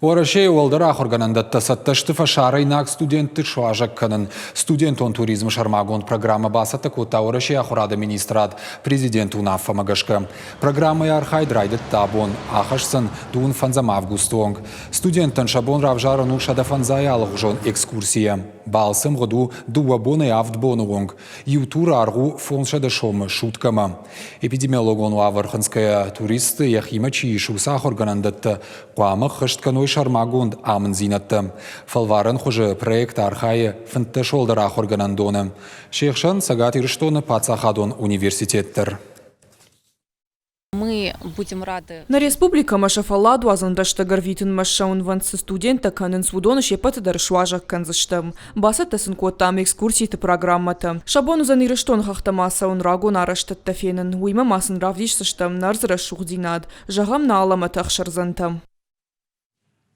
Уӕрӕсейы уӕлдӕр ахуыргӕнӕндӕттӕ цӕттӕ сты фӕсарӕйнаг студентты суазӕг кӕнын. Студентон туризмы сӕрмагонд программӕ бацӕттӕ кодта Уӕрӕсейы ахуырады министрад президенты уынаффӕмӕ гӕсгӕ. Программӕйы архайд райдыдта абон, ахӕсдзӕн дыууын фӕндзӕм августы онг. Студенттӕн сӕ бон равзарын у 105 алыгъуызон экскурсийӕ. Балцы ӕмгъуыд у дыууӕ бонӕй авд боны онг. Иу туры аргъ у 500 сомы суткӕмӕ. Эпидемиологон уавӕр хынцгӕйӕ туристты йӕхимӕ чи ис, уыцы ахуыргӕнӕндӕттӕ хъуамӕ ӕххӕст кӕной сӕрмагонд амынддзинӕдтӕ. Фӕлварӕн хуызы проект архайы 15 уӕлдӕр ахуыргӕнӕндоны. Се хсӕн Цӕгат Ирыстоны паддзахадон университет дӕр. Мы будем рады. Нӕ республикӕмӕ сӕ фӕлладуадзӕн рӕстӕг ӕрвитынмӕ ссӕуынвӕнд цы студенттӕ кӕнынц, уыдоны се ппӕты дӕр суазӕг кӕндзыстӕм. Бацӕттӕ сын кодтам экскурситы программӕтӕ. Сӕ бон уыдзӕн Ирыстоны хӕхтӕм ацӕуын, рагон арӕзтӕдтӕ фенын, уыимӕ ма сын равдисдзыстӕм нӕ ӕрдзы рӕсугъддзинад, зӕгъӕм, нӕ алӕмӕты ӕхсӕрдзӕнтӕ.